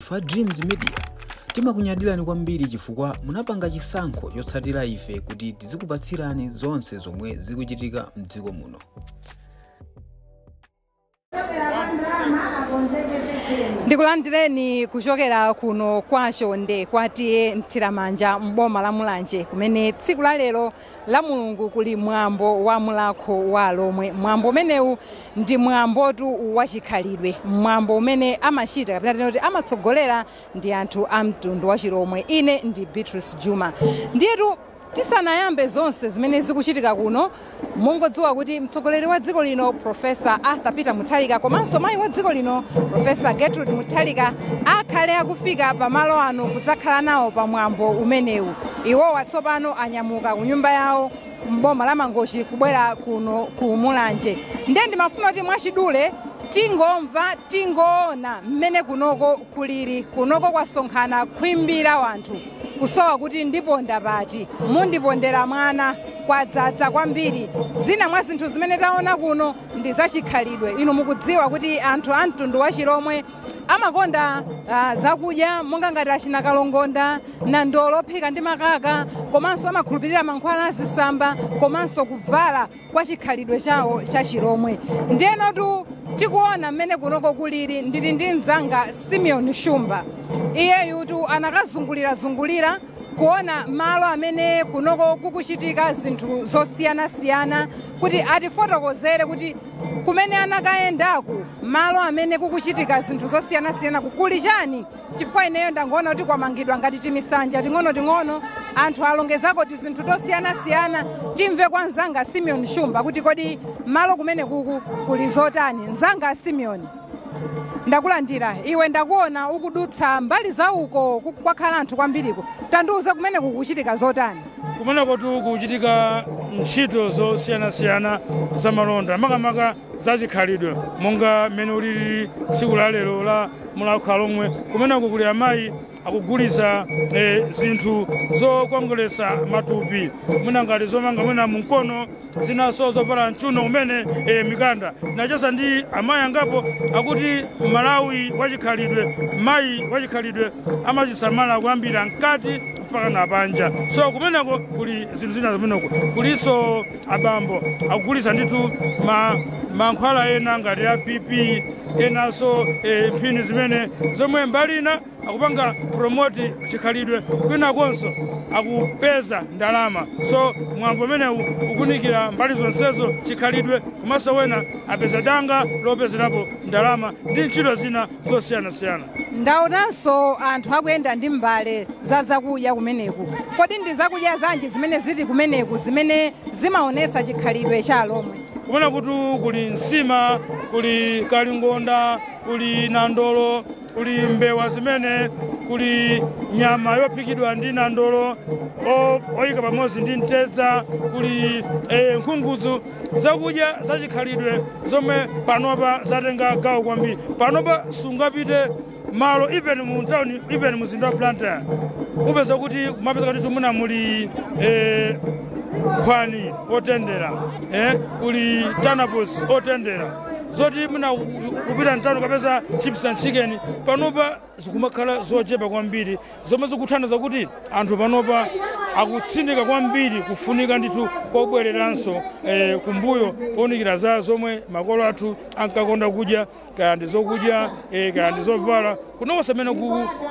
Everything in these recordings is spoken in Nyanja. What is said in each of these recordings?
Fa Dreams Media timakunyadirani kwambiri chifukwa munapanga chisankho chotsatira ife kuti tizikupatsirani zonse zomwe zikuchitika mdziko muno. Ndikulandireni kuchokera kuno kwa Chonde kwatiye Mthiramanja mboma la Mulanje, kumene tsiku la lero la Mulungu kuli mwambo wa Mulakho wa Lomwe. Mwambo umenewu ndi mwambotu wachikhalidwe, mwambo umene amachita kapena tinoti amatsogolera ndi anthu a mtundu wa Chilomwe. Ine ndi Beatrice Juma. Ndiyetu tisanayambe zonse zimene zikuchitika kuno, mungodziwa kuti mtsogoleri wa dziko lino Profesa Arthur Peter Mutharika komanso mayi wa dziko lino Profesa Gertrude Mutharika akhale akufika pamalo ano kudzakhala nawo pamwambo umenewu. Iwowa tsopano anyamuka ku nyumba yawo mboma la Mangochi kubwera kuno ku Mulanje. Ndiye ndimafuna kuti mwachidule tingomva tingoona mmene kunoko kuliri. Kunoko kwasonkhana khwimbira wanthu kusowa kuti ndiponda pati, mundipondera mwana, kwadzadza kwambiri. Zina mwa zinthu zimene taona kuno ndi zachikhalidwe. Inu mukudziwa kuti anthu a mtundu wa Chilomwe amakonda zakudya monga ngati achina kalongonda, nandolo ophika ndi makaka, komanso amakhulupirira mankhwala azisamba, komanso kuvala kwa chikhalidwe chawo cha Chilomwe. Ndiyenotu tikuona mmene kunoko kuliri. Ndili ndi mzanga Simeon Shumba. Iyeyutu anakazungulira-zungulira kuona malo amene kunoko kukuchitika zinthu zosiyanasiyana kuti atifotokozere kuti kumene anakayendaku malo amene kukuchitika zinthu zosiyanasiyana kukuli chani, chifukwa ineyo ndangoona kuti kwamangidwa ngati timisanja ting'ono-ting'ono, anthu alongezako tizinthu tosiyanasiyana. Timve kwa mzanga Simeon Shumba kuti kodi malo kumene kuku kuli zotani. Mzanga Simeon, ndakulandira iwe, ndakuona ukudutsa mbali za uko kwakhala anthu kwambiriko, tandiuza kumene kukuchitika zotani. Kumeneko kukuchitika ntchito zosiyanasiyana za malonda, makamaka zachikhalidwe, monga mmene ulili tsiku la lero la Mulakho Lomwe. Kumeneko kuli amayi akugulitsa zinthu zokongolesa matupi, mwina ngati zomanga mwina mumkono, zinaso zovala mchuno kumene mikanda. Nacheza ndi amayi angapo akuti Malawi wachikhalidwe, mayi wachikhalidwe amachisamala kuyambira mkati mpaka na panja. So kumeneko kuli zinthu zina zimeneko. Kuliso abambo akugulitsa ndithu mankhwala ena ngati ya BP, enanso mphini zimene zomwe mbali ina akupanga promote chikhalidwe, kwinakonso akupeza ndalama. So mwambo umenewu ukunikira mbali zonsezo, chikhalidwe komanso wena apeza danga lopezerapo ndalama ndi ntchito zina zosiyanasiyana. Ndaonanso anthu akuyenda ndi mbale za zakudya kumeneku. Kodi ndi zakudya zanji zimene zili kumeneku zimene zimaonetsa chikhalidwe cha Lomwe? Kumene kuti kuli nsima, kuli kalingonda, kuli nandolo, kuli mbewa zimene, kuli nyama yophikidwa ndi nandolo oyika pamodzi ndi mtedza, kuli nkhunguzu, zakudya zachikhalidwe zomwe panopa zatenga gawo kwambiri. Panopa sungapite malo even mu town, even mzinda wa Blantyre, upeza kuti kumapeza kuti muna muli nkhwani otendera, kuli tanapos otendera, zoti muna kupita mtano kapeza chips and chicken. Panopa zikumakhala zochepa kwambiri, zomwe zikuthandiza kuti anthu panopa akutsindika kwambiri kufunika ndithu kobwereranso kumbuyo powunikira za zomwe makolo athu ankakonda kudya, kaya ndi zokudya, kaya ndi zovala. Kunonso amene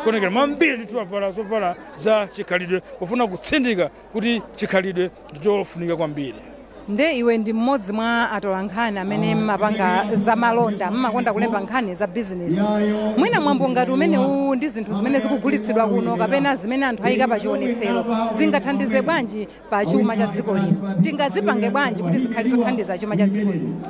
kuonekera mambiri ndithu avala zovala za chikhalidwe pofuna kutsindika kuti chikhalidwe ndi chofunika kwambiri. Nde iwe ndi mmodzi mwa atolankhani amene mmapanga zamalonda, mmakonda kulemba nkhani za bizinesi. Mwina mwambo ngati umenewu ndi zinthu zimene zikugulitsidwa kuno kapena zimene anthu ayika pa chionetsero zingathandize bwanji pa chuma cha dziko lino? Tingazipange bwanji kuti zikhale zothandiza chuma cha dziko lino?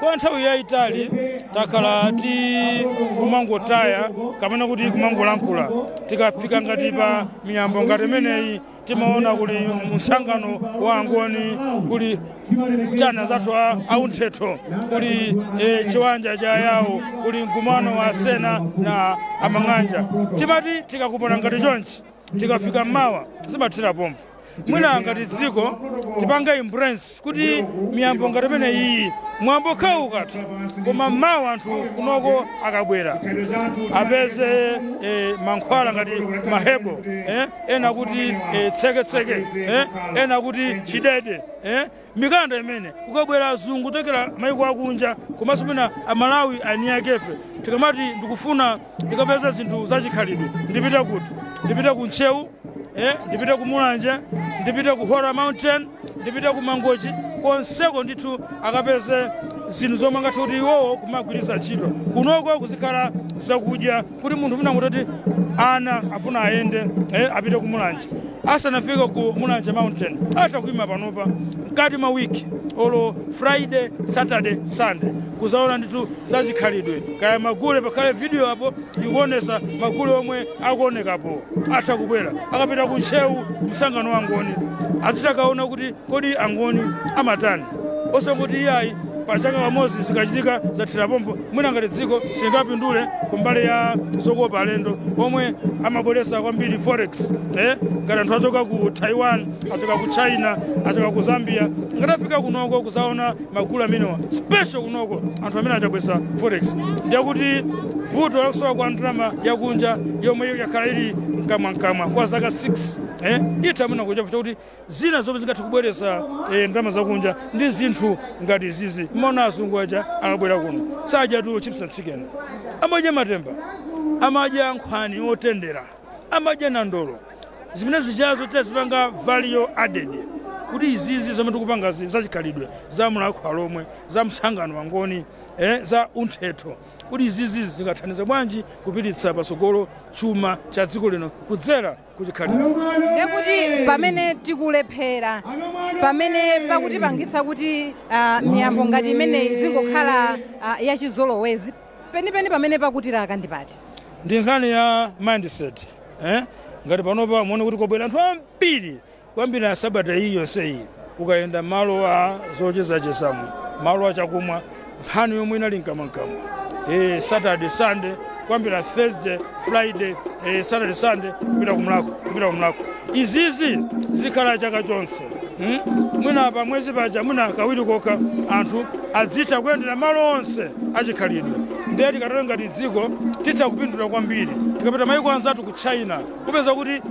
Kwa nthawi yayitali takhala ti kumangotaya kapena kuti kumangolankhula. Tikafika ngati pa miyambo ngati imeneyi, timaona kuli msangano wa Angoni, kuli chana zathu aunthetho, kuli chiwanja cha Yawo, kuli mkumano wa Asena na Amang'anja. Timati tikakupana ngati chonchi, tikafika mmawa zimathira pompo. Mwina ngati dziko tipange embrace kuti miyambo ngati imene iyi, mwambo khawu ukatha, koma mawa anthu kunoko akabwera apeze mankhwala ngati mahebo, ena kuti tseketseke, ena kuti chidede, mikanda imene kukabwera azungu kuchokera maiko akunja, komanso mwina Amalawi ani akefe tikamati ndikufuna ndikapeza zinthu zachikhalidwe, ndipite kuti? Ndipite ku Ntcheu, ndipite ku Mulanje, ndipite ku Hora Mountain, ndipite ku Mangochi, konseko ndithu akapeze zinthu zomwe angathe kuti iwowo kumagwiritsa ntchito. Kunoko kuzikhala zakudya kuti munthu mwina ngutoti ana afuna ayende, apite ku Mulanje, asanafike ku Mulanje Mountain atha kuyima panopa mkati mwa wiki, olo Friday, Saturday, Sunday, kuzaona ndithu zachikhalidwe, kaya magule, pakhale video apo ikuonesa magule omwe akuonekapo. Atha kubwera akapita ku Ntcheu, msangano wa Angoni, azitakaona kuti kodi Angoni amatani, osangoti iyayi pachaka pamodzi zikachitika zathira pompo. Mwina ngati dziko singapindule kumbali ya zokopa alendo omwe amabweretsa kwambiri forex, ngati anthu achoka ku Taiwan, achoka ku China, achoka ku Zambia, ngati afika kunoko kuzaona magulu amenewa special kunoko, anthu amene achabwesa forex, ndiye kuti vuto lakusowa kwa ndalama yakunja yomwe yakhala ili mkamwamkamwa kwa zaka 6 itha mwina kucha kuti zina zomwe zingathe kubweretsa ndalama zakunja ndi zinthu ngati zizi. Mmaona azungu aja akabwera kuno sadya tu chips and chicken, amadya matemba, amadya nkhwani otendera, amadya nandolo, zimene zichazo tazipanga value added kuti izizi zomwe tikupangazi zachikhalidwe, za Mulhako Alhomwe, za msangano wangoni, za unthetho, kuti izizi zingathandize bwanji kupititsa patsogolo chuma cha dziko lino kudzera kuchikhalidwe. Ndekuti pamene tikulephera, pamene pakutipangitsa kuti miyambo ngati imeneyi zingokhala yachizolowezi penipeni, pamene pakutilaka ndi pati? Ndi nkhani ya mindset. Ngati panopa muone kuti kwabwera anthu ambiri kwambiri na sabata iyi yonse iyi, ukayenda malo a zochezachezamo, malo achakumwa, nkhani yomwe inali mkamwamkamwa, Saturday, Sunday, kwambira Thursday, Friday, Saturday, Sunday, kupita kumulako, kupita kumulako. Izizi zikhala chaka chonse, Mwina pa mwezi paja mwina kawiri kokha anthu adzitha kuyendera malo onse achikhalidwe. Ndiye tikatero ngati dziko titha kupindula kwambiri. Tikapita maiko anzathu ku China, kupeza kuti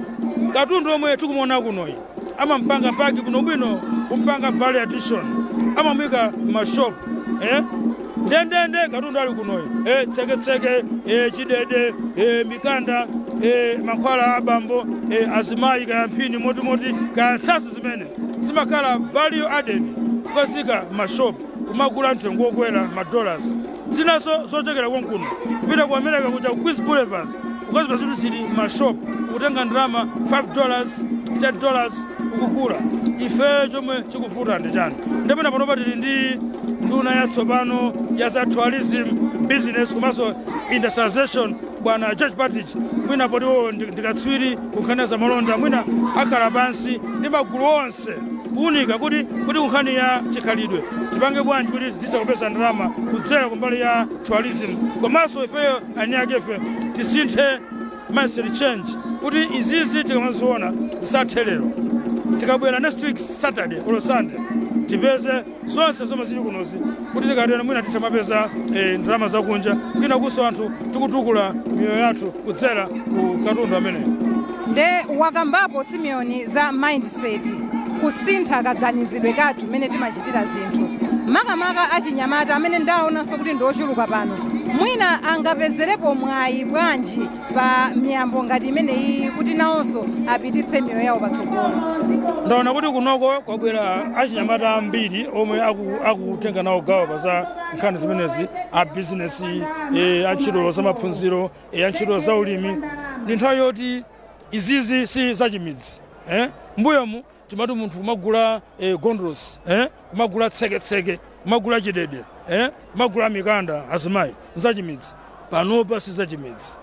katundu omwe tikumuona kunoyi amampanga pack bwinobwino, kumpanga value addition, amamuyika mashop, ndendende katundu ali kunoyi, tseketseke, chidede, mikanda, mankhwala abambo, azimayi, kaya mphini motimoti, kaya ntsasi, zimene zimakhala value added, kukazika mashop kumagula mtengo wokwera ma dollars. Zinaso zochokera konkuno kupita ku America kuja, ku Queens Boulevard, ukazipeza kuti zili mashop, ukutenga ndalama $5, $10, ukugula. Ife chomwe chikuvuta ndi chani? Ndipena panopa tili ndi nduna yatsopano ya za tourism, business komanso industrialization, bwana George Partridge. Mwina potiwo ndikatswiri kunkhani za malonda, mwina akhala pansi ndi magulu onse kuwunika kuti kunkhani ya chikhalidwe tipange bwanji kuti tizitha kupeza ndalama kudzera kumbali ya tourism. Komanso ifeyo ani akefe tisinthe mindset change kuti izizi tikamaziona zisathe lero. Tikabwera next week Saturday or Sunday, tipeze zonse zomwe zili kunozi, kuti tikatero mwina titha mapeza ndalama zakunja, kwina kuso anthu tikutukula miyoyo yathu kudzera ku katundu ameneyo. Nde wakambapo Simeoni za mindset, kusintha kaganizidwe kathu mmene timachitira zinthu, makamaka achinyamata amene ndaonanso kuti ndi ochuluka pano. Mwina angapezerepo mwayi bwanji pa miyambo ngati imeneyi kuti nawonso apititse miyoyo yawo patsogolo? Ndaona kuti kunoko kwabwera achinyamata ambiri omwe akutenga nawo gawo pa za nkhani zimenezi, a bizinesi, antchito za maphunziro, antchito za ulimi. Ndi nthawi yoti izizi si zachimidzi. Mbuyomu timati munthu kumagula gondolosi, kumagula tseketseke, kumagula chidede, kumagula mikanda, azimayi, zachimidzi. Panopa si zachimidzi,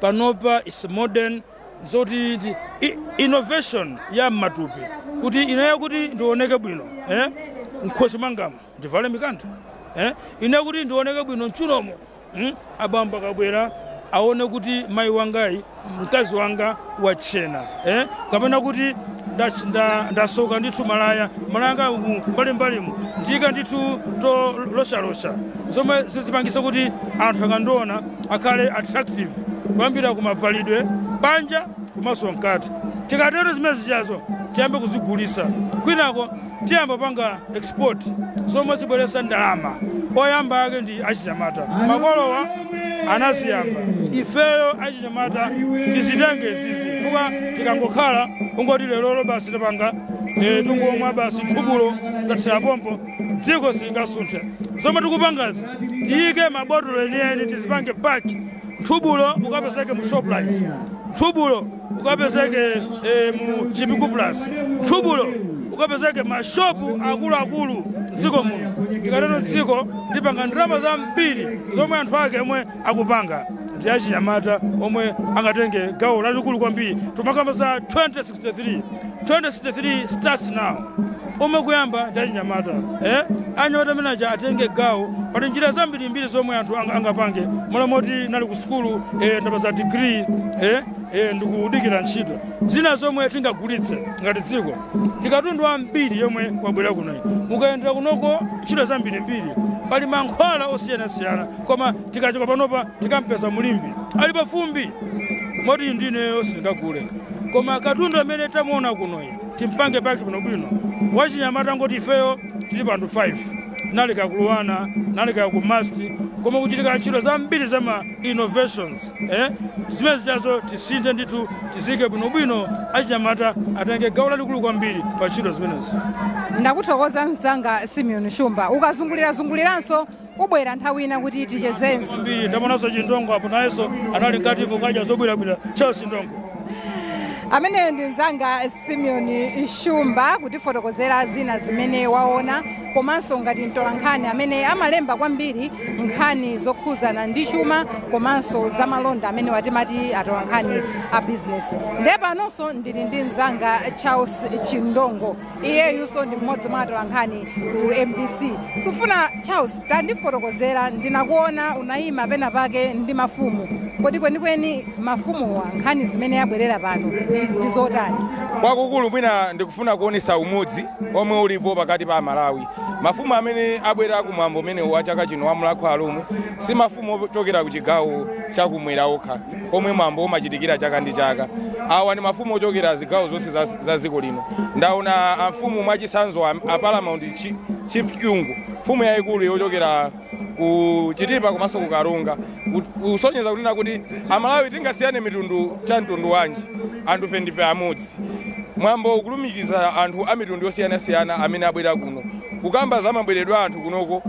panopa is modern, zoti innovation ya mmatupi, kuti ineyo kuti ndioneke bwino, mkhosi mwangamo ndivale mikanda, ineyo kuti ndioneke bwino mchunomo, Abambo akabwera aone kuti mayi wangayi, mkazi wanga wachena, kapena kuti Ndasoka ndithu malaya malaya mbalimbalimu, ndiyika ndithu toloshalosha zomwe zizipangisa kuti anthu akandiona akhale attractive, kuyambira kumavalidwe panja komanso mkati. Tikatero zimene zichazo tiyambe kuzigulisa, kwinako tiyamba panga export zomwe zibweresa ndalama. Oyamba ake ndi achinyamata. Makolowa anaziyamba, ifeyo achinyamata tizitenge izizi, fuka tikangokhala ungoti lero basi tapanga, tungomwa basi thubulo tathira pompo, dziko silingasunthe. Zomwe tikupangazi tiyike mabotolo enieni, tizipange pack. Thubulo ukapezeke mu Shoprite, thubulo ukapezeke mu Chipiku Plus, thubulo ukapezeke mashopu akuluakulu mdziko muno. Tikatero dziko lipanga ndalama zambiri zomwe anthu ake omwe akupanga ndi achinyamata omwe angatenge gawo lalikulu kwambiri. Tumakamba za 2063. 2063 starts now. Omwe kuyamba ndi achinyamata, Anyamata amene aja atenge gawo. Pali njira zambirimbiri zomwe anthu angapange. Moti nali ku sukulu, ndapeza degree, ndikudikira ntchito. Zina zomwe tingagulitse ngati dziko ndi katundu ambiri yomwe wabwera kunoyi. Mukayendera kunoko, ntchito zambirimbiri, pali mankhwala osiyanasiyana, koma tikachoka panopa tikampeza mulimbi ali pafumbi moti ndineyo sindingagule. Koma katundu amene tamuona kunoyi timpange pack bwinobwino. Wachinyamata ngoti ifeyo tili panthu 5, nali kakuluwana, nali kakumasti, koma kuchitika ntchito zambiri zama innovations, Zimene zichazo tisinthe ndithu, tizike bwinobwino. Achinyamata atenge gawo lalikulu kwambiri pa ntchito zimenezi. Ndakuthokoza mzanga Simeon Shumba. Ukazungulirazunguliranso ubwera nthawi ina kuti tichezenso. Kwambiri. Ndamonanso Chindongo apo, nayenso anali mkatipo kadya zobwirabwira. Charles Chindongo. Amene ndi mzanga Simeon Shumba kutifotokozera zina zimene waona, komanso ngati mtolankhani amene amalemba kwambiri nkhani zokhuzana ndi chuma komanso zamalonda, amene watimati atolankhani a business. Ndiye panonso ndili ndi mzanga Charles Chindongo. Iyeyunso ndi mmodzi mwa atolankhani ku MBC. Kufuna Charles, tandifotokozera, ndinakuona unayima pena pake ndi mafumu. Kodi kwenikweni mafumuwa nkhani zimene abwerera pano ndi zotani? Kwakukulu mwina ndikufuna kuonesa umodzi omwe ulipo pakati pa Amalawi. Mafumu amene abwera kumwambo umene wa chaka chino wa Mulhako Alhomwe si mafumu ochokera ku chigawo chakumwera okha omwe mwambo umachitikira chaka ndi chaka. Awa ndi mafumu ochokera zigawo zonse za dziko lino. Ndaona amfumu, mwachisanzo a Paramount Chief Kyungu, mfumu yayikulu yochokera ku Chitipa komanso ku Karonga, kusonyeza kunena kuti Amalawi tingasiyane mitundu cha mtundu wanji, anthu ndife amodzi. Mwambo ukulumikiza anthu a mitundu yosiyanasiyana amene abwera kuno. Kukamba za mabweredwe a anthu kunoko,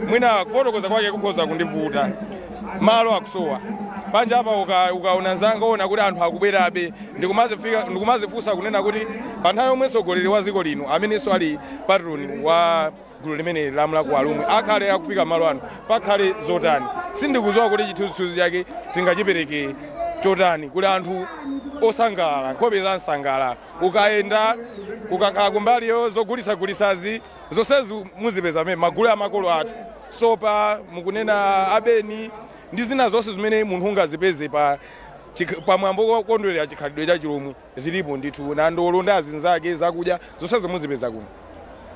mwina kufotokoza kwake kukhoza kundivuta. Malo akusowa panja apa. Ukaona nzanga, ona kuti anthu akubwerabe. Ndikumazifunsa kunena kuti pa nthawi yomwe mtsogoleri wa dziko lino amenenso ali patron wa gulu limene la Mulhako Alhomwe akhale akufika malo ano, pakhale zotani? Sindikudziwa kuti chithunzithunzi chake tingachipereke chotani. Kuli anthu osangalala, nkhope za msangala. Ukayenda, kukakhala kumbaliyo zogulisagulisazi zonsezi muzipeza mene magulu a makolo athu, sopa mukunena abeni ndi zina zonse zimene munthu ungazipeze pa pamwambo wokondwerera chikhalidwe cha Chilomwe zilipo ndithu, na ndolo ndi azinzake, zakudya zonsezo muzipeza kuno.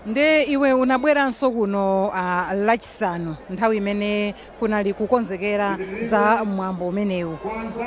Nde iwe unabweranso kuno Lachisanu, nthawi imene kunali kukonzekera za mwambo umenewu.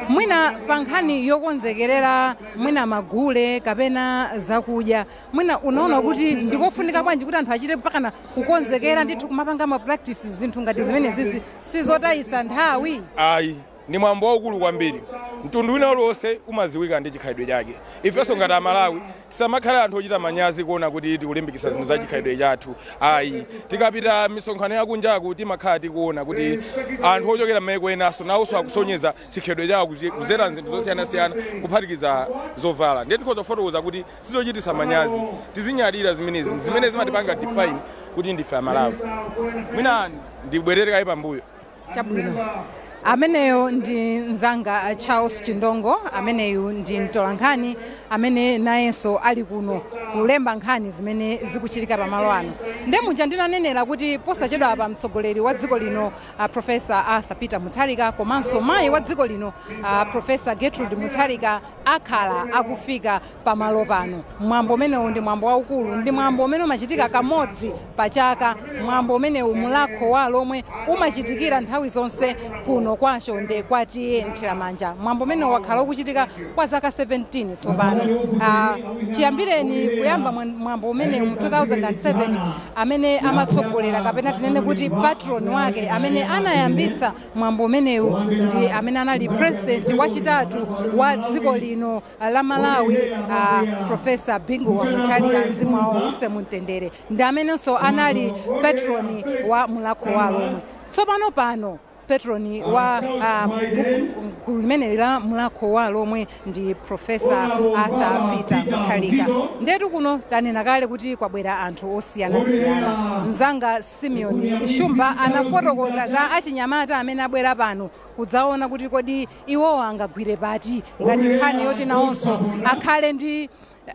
Mwina pa nkhani yokonzekerera mwina magule kapena zakudya, mwina unaona kuti ndikofunika bwanji kuti anthu achite mpakana kukonzekera ndithu, kumapanga ma practice zinthu ngati zimene zizi? Sizotayisa nthawi? Ayi, ndi mwambo waukulu kwambiri. Mtundu wina uliwonse umaziwika ndi chikhalidwe chake. Ifenso ngati Amalawi tisamakhale anthu ochita manyazi kuona kuti tikulimbikitsa zinthu za chikhalidwe chathu, ayi. Tikapita misonkhano yakunjaku timakhala tikuona kuti anthu ochokera m'mayiko enanso nawonso akusonyeza chikhalidwe chawo kudzera zinthu zosiyanasiyana, kuphatikiza zovala. Ndiye tikhoza kufotokoza kuti sizochititsa manyazi, tizinyadira zimenezi zimene zimatipanga define kuti ndife Amalawi. Mwina ndibwerere kayi pambuyo. Chabwino. Ameneyo ndi mzanga Charles Chindongo, ameneyu ndi mtolankhani amene nayenso ali kuno kulemba nkhani zimene zikuchitika pamalo ano. Nde muja ndinanenera kuti posachedwa apa mtsogoleri wa dziko lino Professor Arthur Peter Mutharika komanso mayi wa dziko lino Professor Gertrude Mutharika akhala akufika pamalo pano. Mwambo umenewu ndi mwambo waukulu, ndi mwambo umene umachitika kamodzi pa chaka, mwambo umenewu Mulhako wa Alhomwe umachitikira nthawi zonse kuno kwa Chonde kwa T/A Nthiramanja. Mwambo umenewu wakhala ukuchitika kwa zaka 17 tsopano. Chiyambireni kuyamba mwambo umenewu mu 2007, amene amatsogolera kapena tinene kuti patron wake amene anayambitsa mwambo umenewu ndi amene anali president wachitatu wa dziko lino la Malawi, Professor Bingu wa Mutharika, mzimu wawo uuse mumtendere, ndi amenenso anali patron wa Mulhako wa Alhomwe. Tsopano pano patron wa gulu limeneli la Mulhako wa Alhomwe ndi Professor Arthur Peter Mutharika. Ndetu kuno tanena kale kuti kwabwera anthu osiyanasiyana. Mzanga Simeon Shumba anafotokoza za achinyamata amene abwera pano kudzaona kuti kodi iwowo angagwire pati ngati nkhani yoti nawonso akhale ndi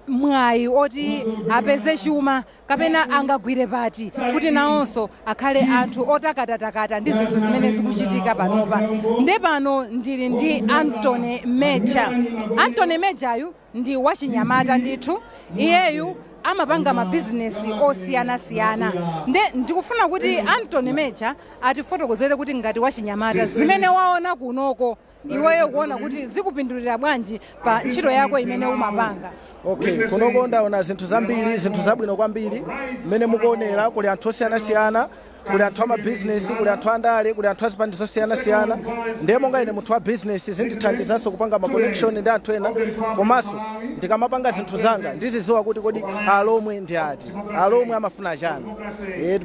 mwayi oti apeze chuma, kapena angagwire pati kuti nawonso akhale anthu otakatakata ndi zinthu zimene zikuchitika panopa. Nde pano ndili ndi Antony Meja. Antony Mejayu ndi wachinyamata ndithu, iyeyu amapanga mabizinesi osiyanasiyana. Nde ndikufuna kuti Antony Meja atifotokozere kuti ngati wachinyamata zimene waona kunoko iweyo kuona kuti zikupindulira bwanji pa ntchito yako imene umapanga. Okay, kunoko ndaona zinthu zambiri, zinthu zabwino kwambiri. Mmene mukuonera, kuli anthu osiyanasiyana, kuli anthu amabizinesi, kuli anthu andale, kuli anthu azipani zosiyanasiyana. Ndiye monga ine munthu wa bizinesi, zindithandizanso kupanga ma connection ndi anthu ena, komanso ndikamapanga zinthu zanga ndiziziwa kuti kodi Alomwe ndi ati, Alomwe amafuna chani.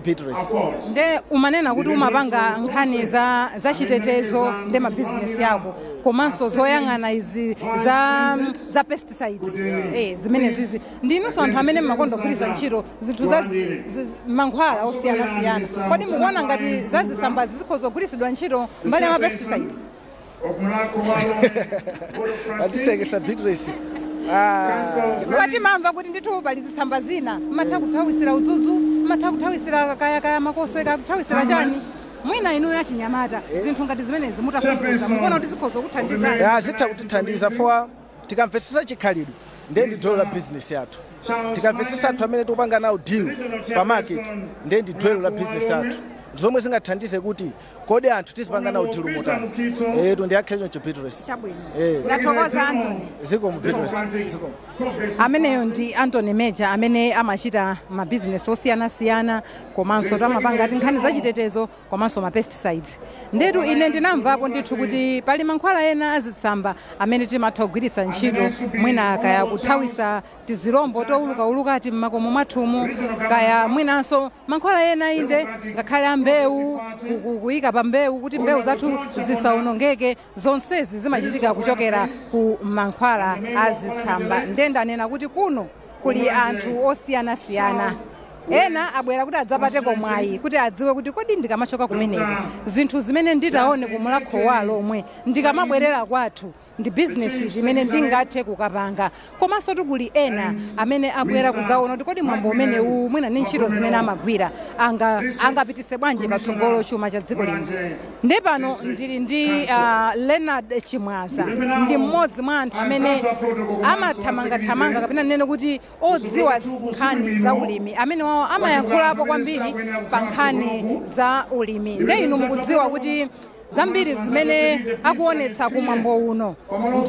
Beatrice. Nde umanena kuti umapanga nkhani za chitetezo ndi mabizinesi yako, komanso zoyang'ana izi za pesticides, zimene zizi ndinunso anthu amene mmakonda kugwiritsa ntchito zinthu za mankhwala osiyanasiyana. Kodi mukuona ngati zazisambazi zikhoza kugwiritsidwa ntchito mbali ya ma pesticides? Atisekesa, Beatrice. Chifukwa timamva kuti ndithu pali zitsamba zina mmatha kuthawisira udzudzu, mmatha kuthawisira kaya makoswe, kaya kuthawisira chani. Mwina inuyo achinyamata zinthu ngati zimenezi mutafufuza mukuona kuti zikhoza kuthandizani? Ya, zitha kutithandiza for tikamvetsetsa chikhalidwe, ndiye ndi dwelo la business yathu. Tikamvetsetsa anthu amene tikupanga nawo deal pa market, ndiye ndi dwelo la business yathu, zomwe zingathandize kuti kodi anthu tizipanga nawo deal motani. Etu, ndiyakhe choncho, Beatrice. Chabwino, ndathokoza, Antony. Zikomo, Beatrice, zikomo. Ameneyo ndi Antony Meja amene amachita mabizinesi osiyanasiyana, komanso tamapanga ti nkhani zachitetezo komanso ma pesticides. Ndetu ine ndinamvapo ndithu kuti pali mankhwala ena azitsamba amene timatha kugwiritsa ntchito, mwina kaya kuthawisa tizilombo towulukaulukati mmakomo mwathumu, kaya mwinanso mankhwala ena inde ngakhale ambewu, kuyika pa mbewu kuti mbewu zathu zisawonongeke. Zonsezi zimachitika kuchokera ku mankhwala azitsamba. Nde ndanena kuti kuno kuli anthu osiyanasiyana. Ena abwera kuti adzapateko mwayi kuti adziwe kuti kodi ndikamachoka kumeneko zinthu zimene nditaone kumulakho wa Alhomwe, ndikamabwerera kwathu ndi bizinesi imene ndingathe kukapanga. Komanso tikuli ena amene abwera kuzaona kuti kodi mwambo umenewu mwina ndi ntchito zimene amagwira angapitise bwanji patsogolo chuma cha dziko lino. Nde pano ndili ndi Leonard Chimwaza, ndi mmodzi mwa anthu amene amathamangathamanga kapena ndinene kuti odziwa nkhani za ulimi, amene wawo amayankhulapo kwambiri pa nkhani za ulimi. Nde inu mukudziwa kuti zambiri zimene akuonetsa kumwambo uno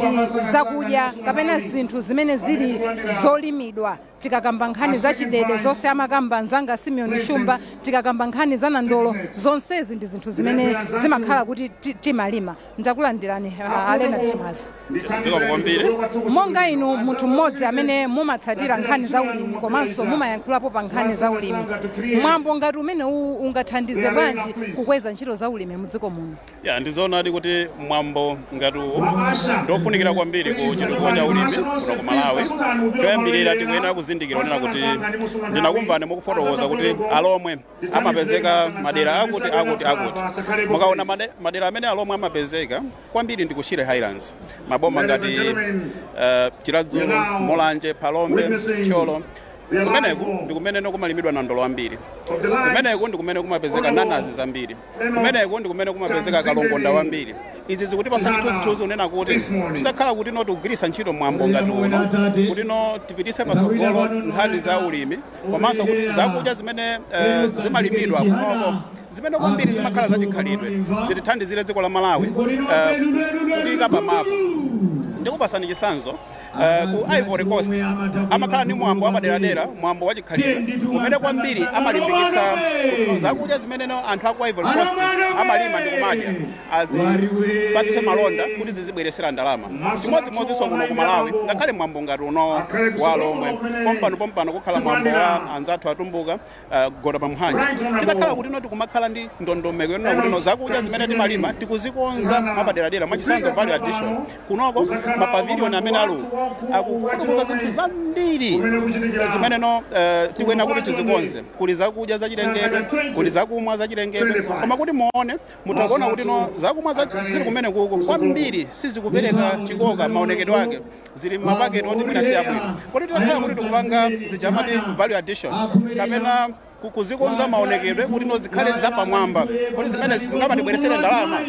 ndi zakudya kapena zinthu zimene zili zolimidwa. Tikakamba nkhani za chidede, zonse amakamba mzanga Simeon Shumba, tikakamba nkhani za nandolo, zonsezi ndi zinthu zimene zimakhala kuti timalima. Ndakulandirani, Leonard Chimwaza. Zikomo kwambiri. Monga inu munthu mmodzi amene mumatsatira nkhani za ulimi komanso mumayankhulapo pa nkhani za ulimi, mwambo ngati umene uwu ungathandize bwanji kukweza ntchito za ulimi mudziko muno? Ya, ndizoonadi kuti mwambo ngati uwu ndofunikira kwambiri ku chitukuko cha ulimi kuno ku Malawi. Choyambirira tikuyenera kuzi kuzindikira onena kuti ndinakumvani mukufotokoza kuti alomwe amapezeka madera akuti akuti akuti. Mukaona madera amene alomwe amapezeka kwambiri ndi ku Shire Highlands, maboma ngati Chiradzulu, Mulanje, Phalombe, Thyolo. Kumeneku ndi kumene kumalimidwa nandolo ambiri, kumeneku ndi kumene kumapezeka nanasi zambiri, kumeneku ndi kumene kumapezeka kalongonda wambiri. Izi zikutipasa chithunzithunzi unena kuti titakhala kuti no tikugwiritsa ntchito mwambo ngati uno kuti no tipitise patsogolo nkhani za ulimi, komanso kuti zakudya zimene zimalimidwa kunoko, zimene kwambiri zimakhala zachikhalidwe, zitithandizire dziko la Malawi kuyika pamapu. Ndikupasani chitsanzo, ku Ivory Coast amakhala ndi mwambo wapaderadera, mwambo wachikhalidwe umene kwambiri amalimbikitsa kuti zakudya zimene anthu aku Ivory Coast amalima ndi kumadya azipatse malonda kuti zizibweresera ndalama. Chimodzimodzinso kuno ku Malawi, ngakhale mwambo ngati uno wa Lomwe, pompano pompano kukhala mwambo wa anzathu atumbuka, gota pamphanja, titakhala kuti no tikumakhala ndi ndondomeko yonena kuti no zakudya zimene timalima tikuzikonza mwapaderadera, mwachitsanzo value addition. Kunoko ma pavilion amene alu akufotokoza zinthu zambiri zimene no tikuyenera kuti tizikonze. Kuli zakudya zachilengedwe, kuli zakumwa zachilengedwe, koma kuti muone, mutakuona kuti no zakumwa zili kumene kuko kwambiri sizikupereka chikoka, maonekedwe ake zili mapaketi oti mwina si abwino. Kodi titakhala kuti tikupanga zijamati value addition kapena kuzikonza maonekedwe kuti no zikhale zapamwamba, kuti zimene zingamatibweresere ndalama?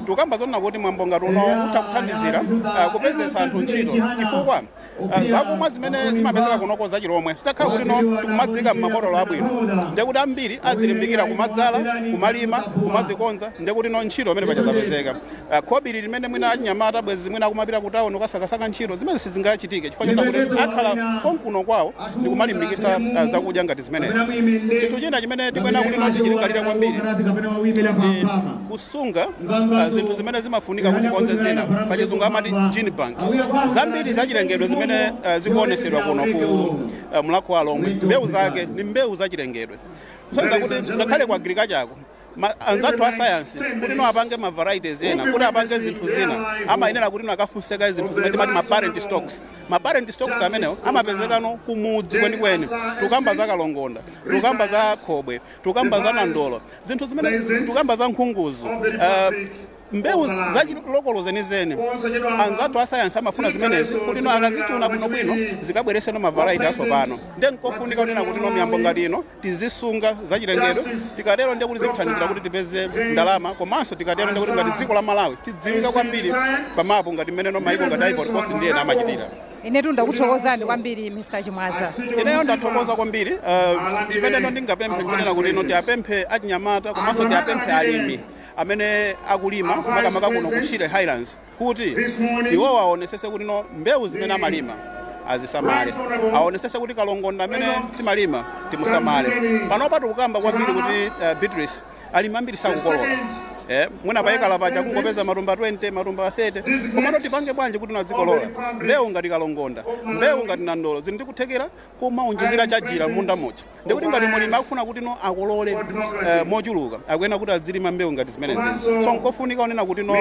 Tikamba zonena kuti mwambo ngati uno utha kuthandizira kupezesa anthu ntchito, chifukwa zakumwa zimene zimapezeka kunoko zachilomwe, titakhala kuti no tikumadzika m'mabotolo abwino, ndekuti ambiri azilimbikira kumadzala, kumalima, kumazikonza, ndekuti no ntchito amene pacha zapezeka. Khobiri limene mwina achinyamata bwezi mwina akumapita ku town kukasakasaka ntchito, zimene sizingachitike chifukwa chonena kuti akhala konkuno kwawo ndikumalimbikisa zakudya ngati zimenezi. Chinthu china chimene tikuyenera kuti no tichilingalire kwambiri ndi kusunga zinthu zimene zimafunika kuti konze zina, pachizungu amati gene bank. Zambiri zachilengedwe zimene zikuonesedwa kuno ku Mulhako wa Lomwe, mbewu zake ni mbewu zachilengedwe, kusonyeza kuti ngakhale ku agriculture ako anzathu a science, kuti no apange ma varieties ena, kuti apange zinthu zina, amayenera kuti no akafunseka zinthu zimene timati ma parent stocks. Ma parent stocks amenewo amapezekano kumudzi kwenikweni. Tukamba za kalongonda, tukamba za khobwe, tukamba za nandolo, zinthu zimene tukamba za nkhunguzu, mbewu zachilokolo zenizeni. Anzathu a sayansi amafuna zimenezi kuti no akazichuna bwinobwino zikabwereseno ma variety asopano. Ndiye nkofunika kunena kuti no miyambo ngati ino tizisunga zachilengedwe. Tikatero ndiye kuti zikuthandizira kuti tipeze ndalama, komanso tikatero ndiye kuti ngati dziko la Malawi tidziwika kwambiri pamapu ngati mmene no maiko ngati Ivory Coast ndiye amachitira. Inetu ndakuthokozani kwambiri, Mr Chimwaza. Ineyo ndathokoza kwambiri. Chimeneno ndingapemphe nkunena kuti ino tiapemphe achinyamata komanso tiapemphe alimi amene akulima makamaka kuno ku Shire Highlands kuti iwowo aonesese kuti no mbewu zimene amalima azisamale, aonesese kuti kalongonda amene timalima timusamale. Panopa tikukamba kwambiri kuti Beatrice, alimi ambiri sakukolola, mwina payekala paja kungopeza matumba 20, matumba 30. Komano tipange bwanji kuti nadzikolola mbewu ngati kalongonda, mbewu ngati nandolo? Zili ndikuthekera kumaunjizira chajira munda muja. Ndikuti ngati mulimi akufuna kuti no akolole mochuluka, akuyenera kuti adzilima mbewu ngati zimenezi. So nkofunika onena kuti no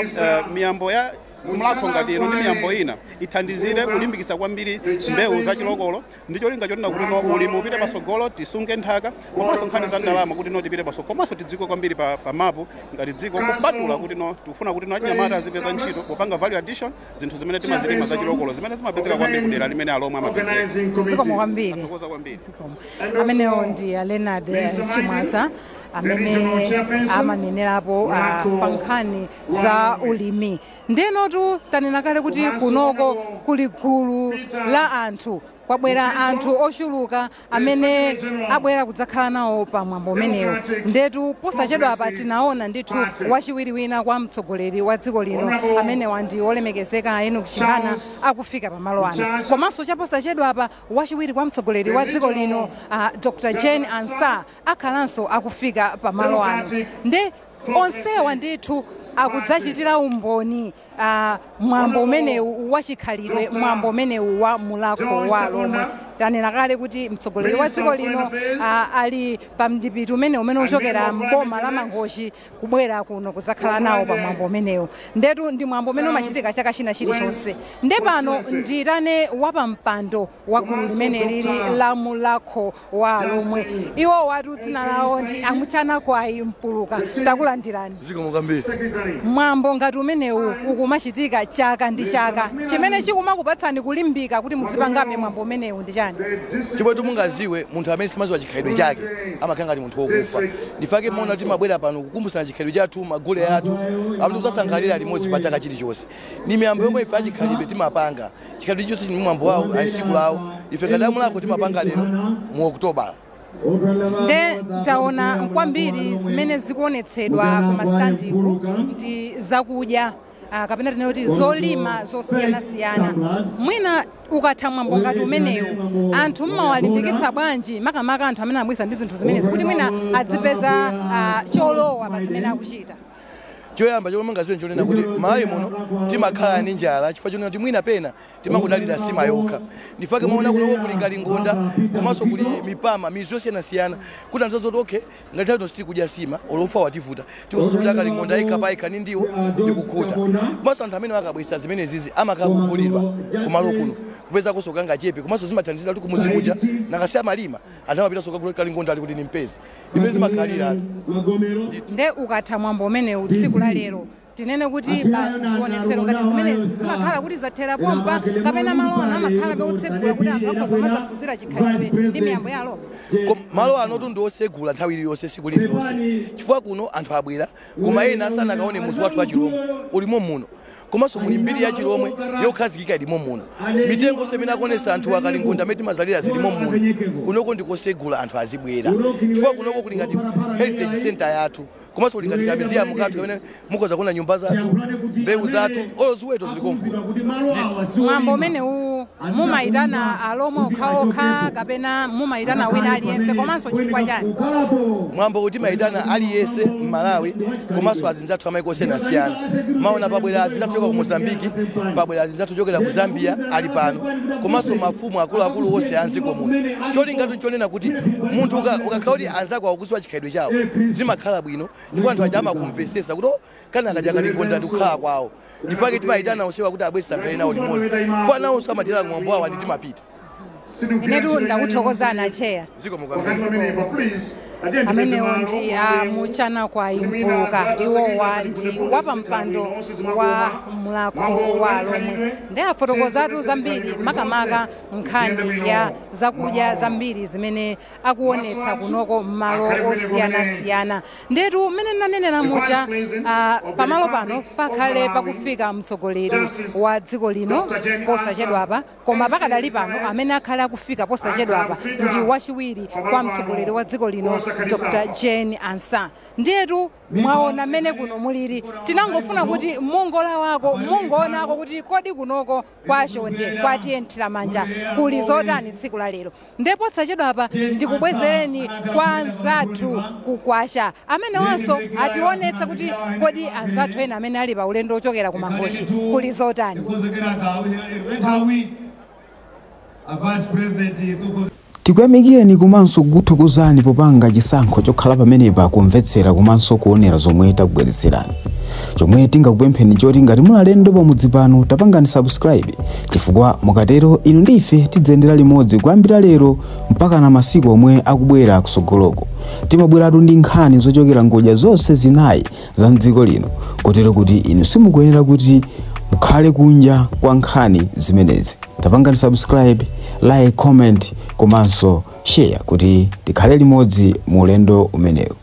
miyambo ya Mulhako ngati ino ndi miyambo ina ithandizire kulimbikitsa kwambiri mbewu zachilokolo ndi cholinga chonena kuti no ulimi upite patsogolo, tisunge nthaka, komanso nkhani za ndalama kuti no tipite patsogolo, komanso tidziko kwambiri pa mapu ngati dziko, kupatula kuti no tikufuna kuti no achinyamata azipeza ntchito popanga value addition zinthu zimene timazilima zachilokolo zimene zimapezeka kwambiri kudera limene alomwe amapezeka. Zikomo kwambiri. Tathokoza kwambiri. Zikomo. Amenewo ndi a Leonard Chimwaza amene amanenerapo pa nkhani za ulimi. Ndenotu tanena kale kuti kunoko kuli gulu la anthu, kwabwera anthu ochuluka amene abwera kudzakhala nawo pa mwambo umenewo. Ndetu posachedwa apa tinaona ndithu wachiwiri wina kwa mtsogoleri wa dziko lino, amenewa ndi olemekezeka Enoch Chihana, akufika pamalo ano. Komanso chaposachedwa apa wachiwiri kwa mtsogoleri wa dziko lino, Dr Jane Ansah, akhalanso akufika pamalo ano. Nde onsewa ndithu akudzachitira umboni mwambo umenewu wachikhalidwe, mwambo umenewu wa Mulhako wa Lomwe. Tanena kale kuti mtsogoleri wa dziko lino ali pa mdipiti umene uchokera mboma la Mangochi kubwera kuno kuzakhala nawo pa mwambo umenewu. Ndetu ndi mwambo umene umachitika chaka china chilichonse. Nde pano nditane wapampando wa gulu limene lili la Mulhako wa Alomwe. Iwo watu dzina lawo ndi Amuchana Kwayi Mpuluka. Takulandirani. Zikomo kwambiri. Mwambo ngati umenewu ukumachitika chaka ndi chaka, chimene chikumakupatsani kulimbika kuti mudzipangabe mwambo umenewu ndi chani? Chomwe timungaziwe, munthu amene simaziwa chikhalidwe chake amakhala ngati munthu wokufa. Ndifake maona timabwera pano kukumbusana chikhalidwe chathu, magule athu amene tikusankhalira limodzi pa chaka chilichonse. Ni miyambo yomwe ife achikhalidwe timapanga. Chikhalidwe chonse chili mwambo wawo ali siku lawo. Ife ngati amulako timapanga lero mu Oktoba. Nde taona kwambiri zimene zikuonetsedwa ku mastandiku ndi zakudya, kapena tinene kuti zolima zosiyanasiyana. Mwina ukatha mwambo ngati umenewu, anthu mmawalimbikitsa bwanji, makamaka anthu amene amabwisa ndi zinthu zimenezi, kuti mwina adzipeza cholowa pa zimene akuchita? Choyamba chomwe mungaziwe nchonena kuti Malawi muno timakhala ndi njala chifukwa chonena kuti mwina pena timangodalira sima yokha. Ndifake maona kunoko kuli kalingonda komanso kuli mipama, mizu yosiyanasiyana, kuti anthu azoti okay, ngati nthawi sitikudya sima olofa wativuta, tikoza kudya kalingonda yekha payekha ndi ndiwo ndikukhuta. Komanso anthu amene akabwesa zimenezizi amakhala kugulidwa kumalo kuno kupeza koso kangachepe, komanso zimathandizira kuti kumuzi kuja nakasiya malima anthu amapita sokagula kalingonda ali kuti ni mpezi imene zimakhalira atu. Nde ukatha mwambo umenewu tsiku la lero, tinene kuti basi zionetsero ngati zimenezi zimakhala kuti zathera pompa, kapena malo ano amakhala otsegula kuti anthu akhoza kumazaphunzira chikhalidwe ndi miyambo ya Alomwe? Malo anotu ndi osegula nthawi iliyonse, siku lililonse, chifukwa kuno anthu abwera koma ena asanakaone muzi wathu wa Chilomwe ulimo muno. Komanso muli mbiri ya Chilomwe yokhazikika ilimo muno. Mitengo imene akuonesa anthu akalingonda amene timazalira zilimo muno. Kunoko ndikosegula, anthu azibwera chifukwa kunoko kuli ngati heritage center yathu, komanso kuli ngati kamuseum kathu kamene mukhoza kuona nyumba zathu, mbewu zathu, olo ziweto zilikonkuno. Mwambo umenewu mumayitana Alomwe okhaokha kapena mumayitana wina aliyense, komanso chifukwa chani? Mwambo kuti timayitana aliyense m'Malawi komanso azinzathu amaiko osiyanasiyana. Maona pabwera azinzathu choka ku Mozambiki, pabwera azinzathu chokera ku Zambia ali pano, komanso mafumu akuluakulu onse a mdziko muno. Cholinga nchonena kuti munthu ukakhala kuti anzako akukuziwa chikhalidwe chawo, zimakhala bwino chifukwa anthu aja amakumvesesa kuti oh, kana akaja kalingonda ndikukhala kwawo. Ndifake timayitana onsewa kuti abwese sankhale nawo limodzi, chifukwa nawonso amatera kumwambo wawo andi timapita. Inetu ndakuthokozani, acheya. Zikomo kwambiri. Amenewo ndi Amuchana kwa Mpuluka. Iwowa ndi wapampando wa Mulhako wa Alomwe. Ndi afotokozatu zambiri, makamaka nkhani ya zakudya zambiri zimene akuonetsa kunoko m'malo osiyanasiyana. Ndetu mmene nanenera muja, pamalo pano pakhale pakufika mtsogoleri wa dziko lino posachedwapa, koma pakadali pano amene akhale akufika posachedwapa ndi wachiwiri kwa mtsogoleri wa dziko lino, Dr Jane Ansah. Ndiyetu mwaona mmene kuno mulili. Tinangofuna kuti mungolawako, mungoonako kuti kodi kunoko kwachonde kwatiyenthera manja kuli zotani tsiku la lero. Ndipo posachedwapa ndikubwezereni kwa anzathu kukwasha amene wanso ationetsa kuti kodi anzathu ena amene ali pa ulendo ochokera ku Mangochi kuli zotani. Nthawi a Vice President. Tikuyamikeni komanso kukuthokozani popanga chisankho chokhala pamenepa kumvetsera komanso kuonera zomwe takubweretserani. Chomwe tingakupempheni choti ngati muli alendo pamudzi pano, tapangani subscribe, chifukwa mukatero inu ndi ife tidzayendera limodzi kuyambira lero mpaka na masiku omwe akubwera kusogoloko. Timabweratu ndi nkhani zochokera ngodya zonse zinayi za mdziko lino, kotero kuti inu simukuyenera kuti mukhale kunja kwa nkhani zimenezi. Tapangani subscribe, like, comment komanso share kuti tikhale limodzi mu ulendo umenewu.